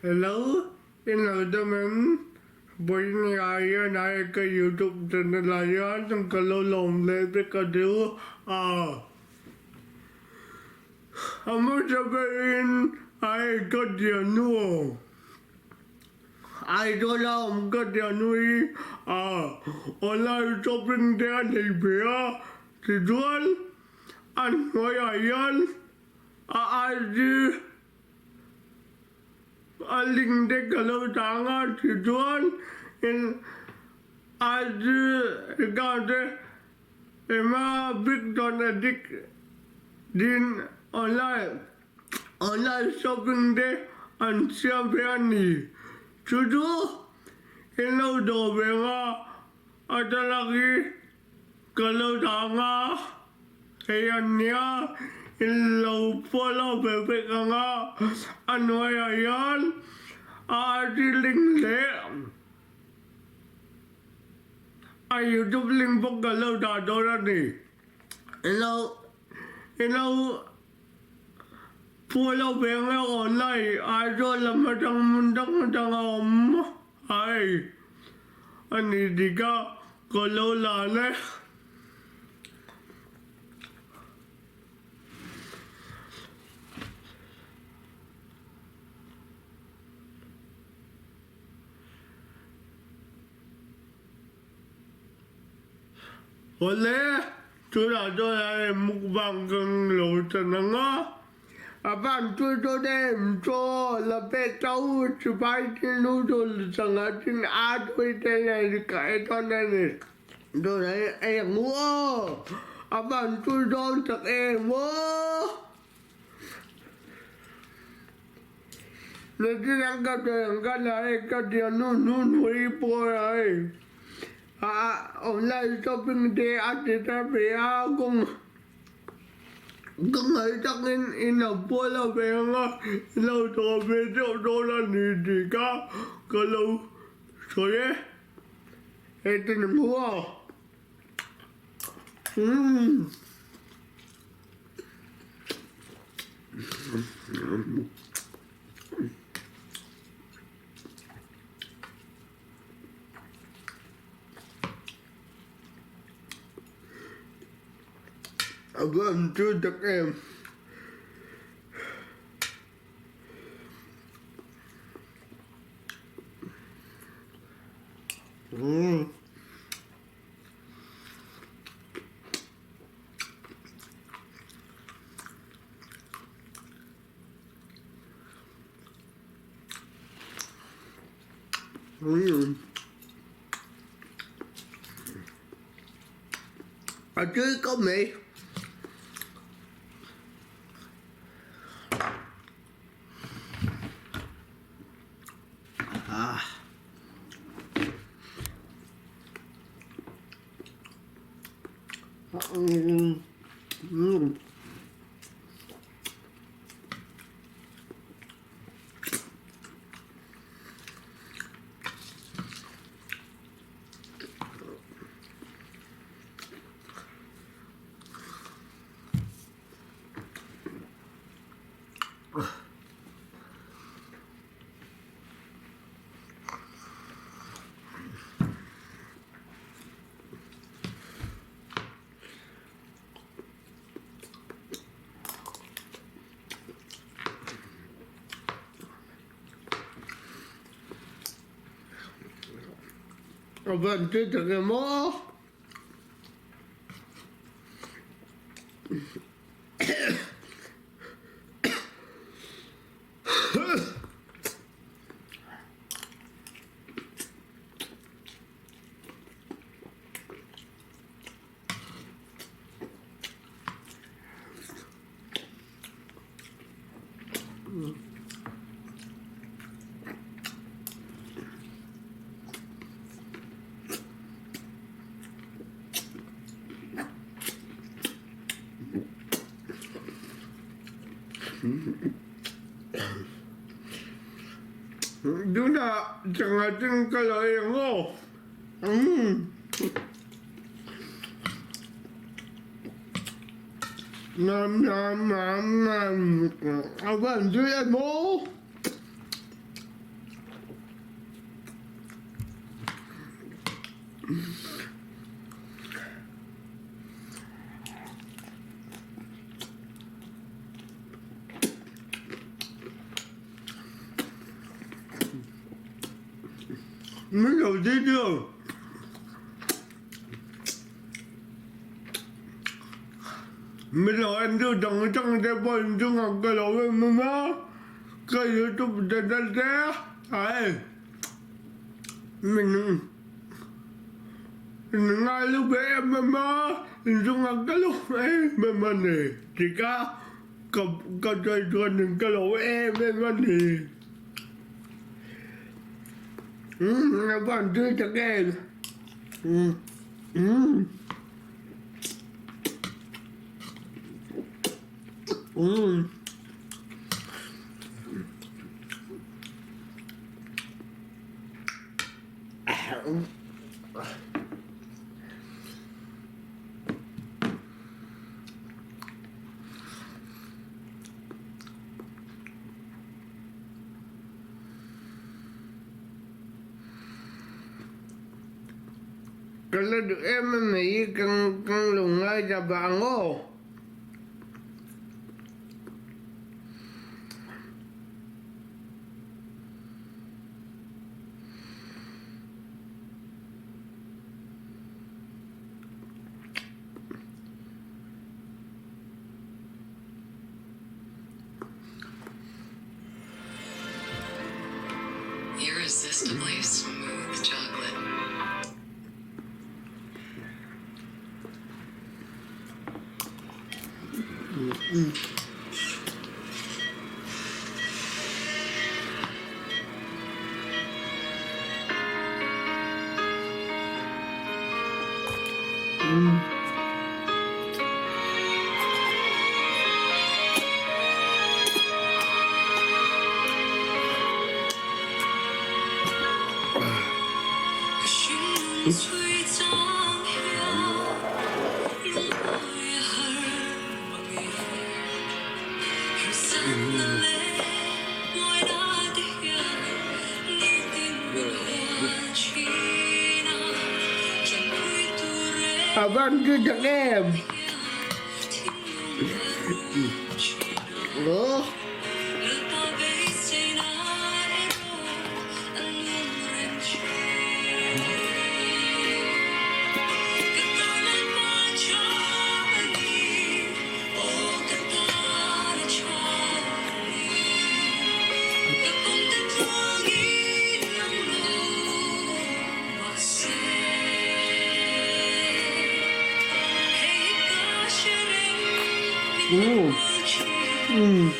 Hello, in lo dam em? Vawiin ah hian ai ka youtube channel ah hian ka lo lawm leh vek a deuh a. A hmasa berin ai ka thiannu aw. Aizawl a awm ka thiannu hi a online shopping te a nei ve a, tichuan a hnuaiah hian a ID a link te ka lo tang a, tichuan in ID account te ema big dot addict din online Online shopping te an siam ve a ni. Chu chu in lo dawh ve nga a thlalak hi ka lo dah nga hei a nia in lo follow ve vek ang a, a hnuaiah hian a IG link leh a youtube link bawk ka lo dah dawn a ni. In lo in lo. Phualo veng leh online Aizawl lam atang hmun dang atang a awm ai a ni dik a, ka lo lan e. Awle, tunah chuan a em mukbang ka lo tan ang a, a van tui dawn em chaw la pe tho sipai tin noodle sangha tin a tui te nen ka ei dawn a ni. Tunah hian ei ang u aw, a van tui dawn tak em aw. Nitin ka teng ka nai ka tia nu nu nui pawh ai a online shopping te a ti ta ve a kawng ka ngaih takin in a pual a ve anga in lo dawh ve deuh dawn a ni tih kha ka lo sawi e heti ni maw. Umm. A van chu tak em. Umm. A tui khawp mai. A van ti tak em aw. Tunah sangha tin ka lo ei ang aw. A van tui em aw. Min lo video. Min lo en tu dang dang te pawh in chungah ka lo en em a, ka youtube channel te ai min ngai lutuk em em a, in chungah ka lo em em a ni tikha ka ka sawi chuan in ka lo em em a ni. Umm a van tui tak em. Umm umm umm. Ka la duh em em mai i kan lo ngaithla vang aw. Irresistibly smooth chocolate. A van tui tak em? Aw. Umm. Umm.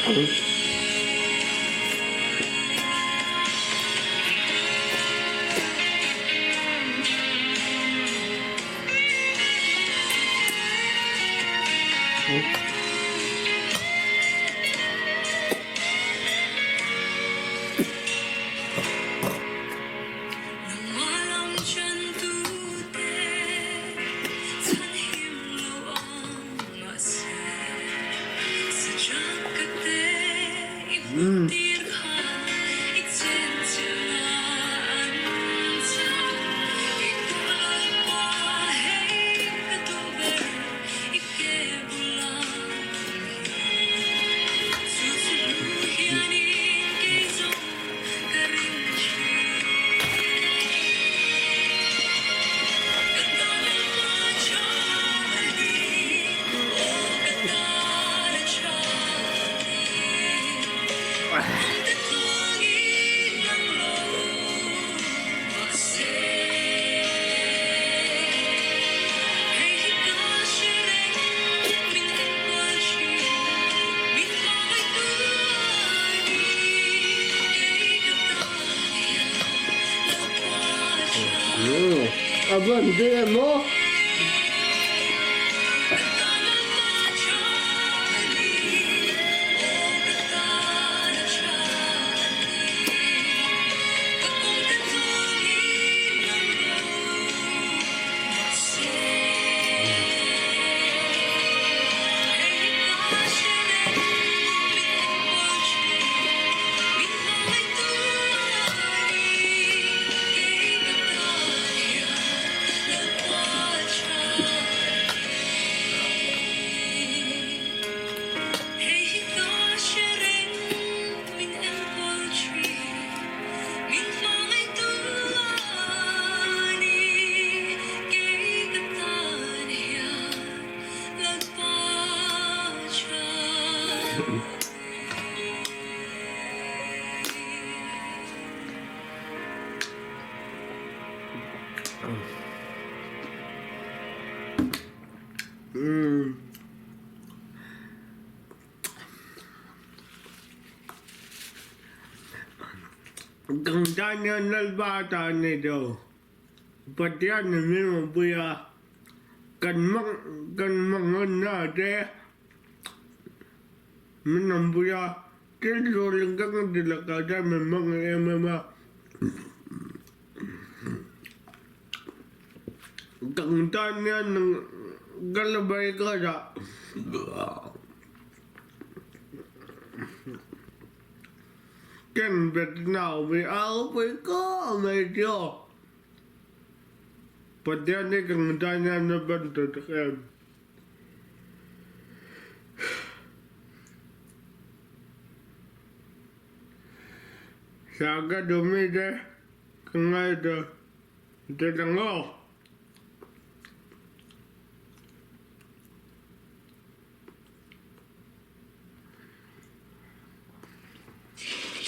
Umm. A van ve em aw. Kan tan hian Lalpa tan ni lo, Pathian in min rawn pui a, kan mang kan manganna te min rawn pui a, thil tur in ka ti lakah chuan min hmang em em a, kan tan hian ka la bai ka dah. Ken bet nau mi au pui ko mai tio. Pathian hi kan tan hian a ban ta tak em. Sa ka duh mi te ka ngai ta ti lang aw.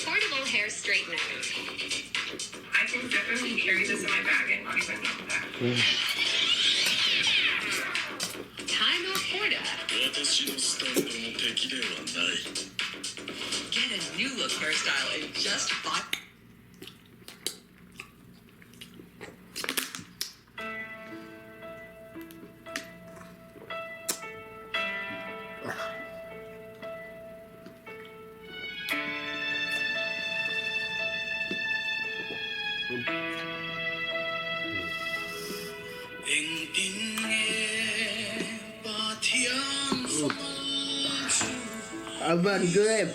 Portable hair straightener. I can definitely carry this in my bag and not even know that. Time Porta. Get a new look hairstyle in just 5. A van grep.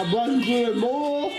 A ban chu e maw?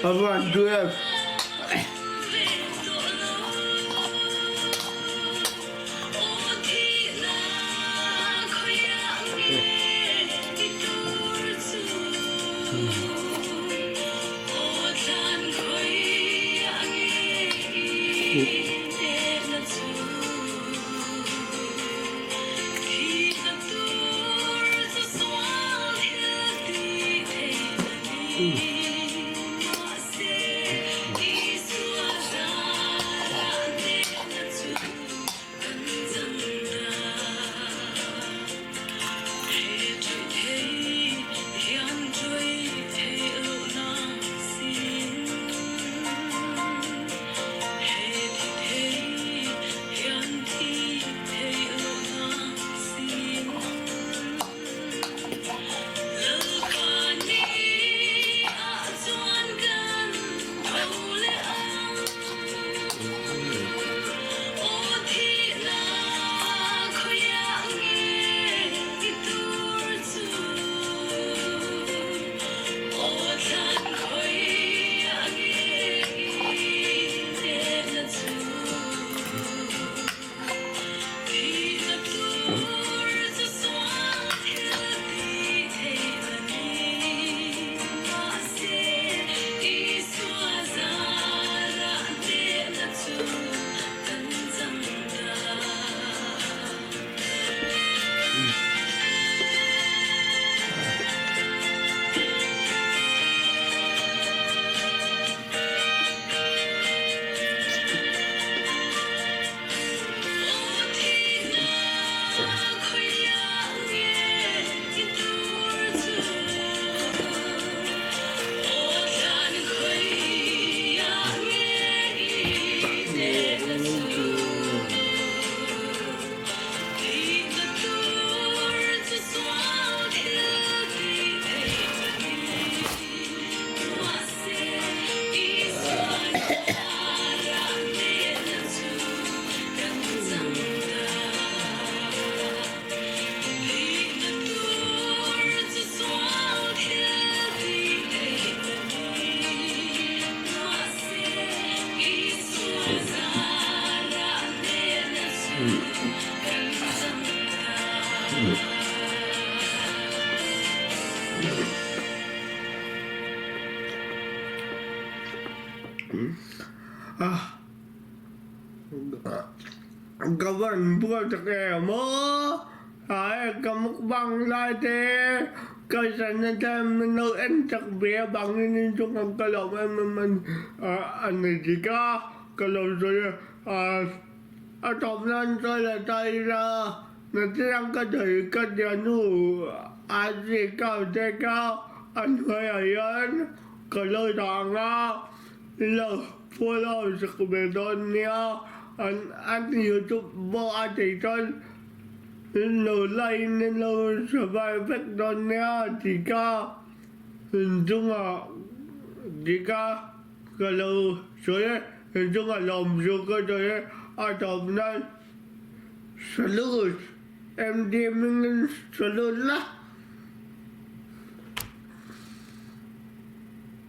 A van chu em? Ka van buat tak em aw, ai ka mukbang lai te ka channel te min lo en chak ve avangin in chungah ka lawm em em a ni dik a, ka lo sawi a, a tawp nan chuan la ta ila nachang ka thei ka tia nu a chi kau te kha a hnuaiah hian ka lo dah ang a. Lo follow sak ve dawn nia, an an youtube pawh a tih chuan lo like in lo subscribe vek dawn nia tih kha inchungah tih kha ka lo sawi e, inchungah lawm chu ka sawi e, a tawp nan salute MD hmingin salute la.